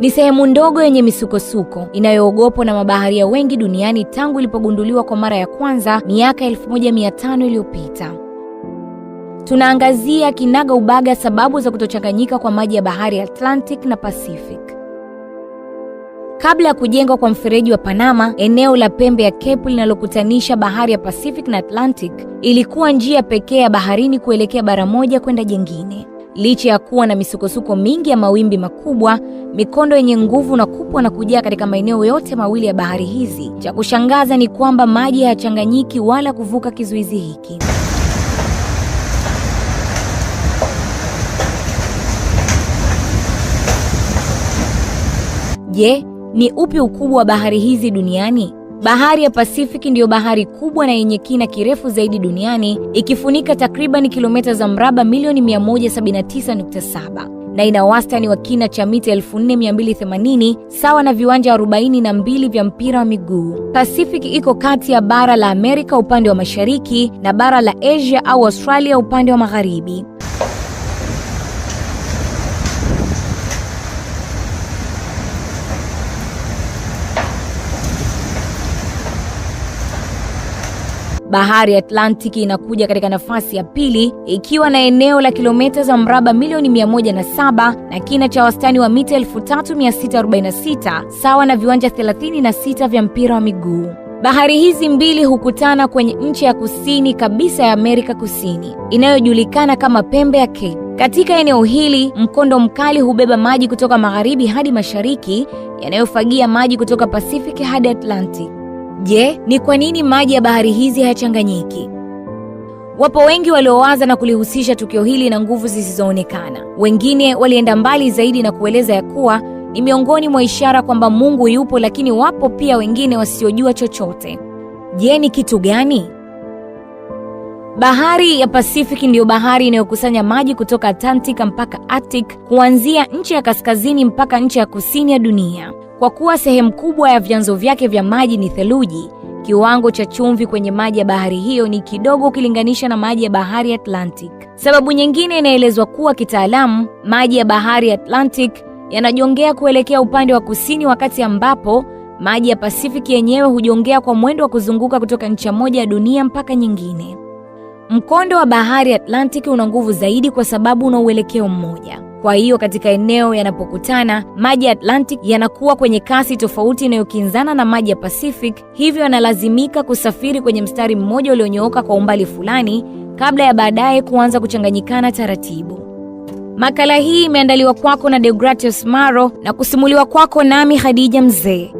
Ni sehemu ndogo yenye misukosuko inayoogopwa na mabaharia wengi duniani tangu ilipogunduliwa kwa mara ya kwanza miaka 1500 iliyopita. Tunaangazia kinaga ubaga sababu za kutochanganyika kwa maji ya bahari ya Atlantic na Pacific. Kabla ya kujengwa kwa mfereji wa Panama, eneo la pembe ya Cape linalokutanisha bahari ya Pacific na Atlantic ilikuwa njia pekee ya baharini kuelekea bara moja kwenda jengine. Licha ya kuwa na misukosuko mingi ya mawimbi makubwa, mikondo yenye nguvu na kupwa na kujaa katika maeneo yote mawili ya bahari hizi, cha kushangaza ni kwamba maji hayachanganyiki wala kuvuka kizuizi hiki. Je, ni upi ukubwa wa bahari hizi duniani? Bahari ya Pasifiki ndiyo bahari kubwa na yenye kina kirefu zaidi duniani, ikifunika takriban kilomita za mraba milioni 179.7 na ina wastani wa kina cha mita 4280 sawa na viwanja 42 vya mpira wa miguu. Pasifiki iko kati ya bara la Amerika upande wa mashariki na bara la Asia au Australia upande wa magharibi. Bahari ya Atlantiki inakuja katika nafasi ya pili ikiwa na eneo la kilomita za mraba milioni 107 na kina cha wastani wa mita 3646 sawa na viwanja 36 vya mpira wa miguu. Bahari hizi mbili hukutana kwenye nchi ya kusini kabisa ya Amerika Kusini inayojulikana kama pembe ya Cape. Katika eneo hili, mkondo mkali hubeba maji kutoka magharibi hadi mashariki yanayofagia maji kutoka Pasifiki hadi Atlantic. Je, ni kwa nini maji ya bahari hizi hayachanganyiki? Wapo wengi waliowaza na kulihusisha tukio hili na nguvu zisizoonekana. Wengine walienda mbali zaidi na kueleza ya kuwa ni miongoni mwa ishara kwamba Mungu yupo, lakini wapo pia wengine wasiojua chochote. Je, ni kitu gani? Bahari ya Pasifiki ndiyo bahari inayokusanya maji kutoka Atlantic mpaka Arctic, kuanzia nchi ya kaskazini mpaka nchi ya kusini ya dunia. Kwa kuwa sehemu kubwa ya vyanzo vyake vya maji ni theluji, kiwango cha chumvi kwenye maji ya bahari hiyo ni kidogo ukilinganisha na maji ya bahari Atlantic. Sababu nyingine inaelezwa kuwa kitaalamu, maji ya bahari Atlantic yanajongea kuelekea upande wa kusini, wakati ambapo maji ya Pasifiki yenyewe hujongea kwa mwendo wa kuzunguka kutoka ncha moja ya dunia mpaka nyingine. Mkondo wa bahari Atlantic una nguvu zaidi kwa sababu una uelekeo mmoja. Kwa hiyo katika eneo yanapokutana, maji ya Atlantic yanakuwa kwenye kasi tofauti inayokinzana na maji ya Pacific, hivyo yanalazimika kusafiri kwenye mstari mmoja ulionyooka kwa umbali fulani kabla ya baadaye kuanza kuchanganyikana taratibu. Makala hii imeandaliwa kwako na Deogratius Maro na kusimuliwa kwako nami Khadija Mzee.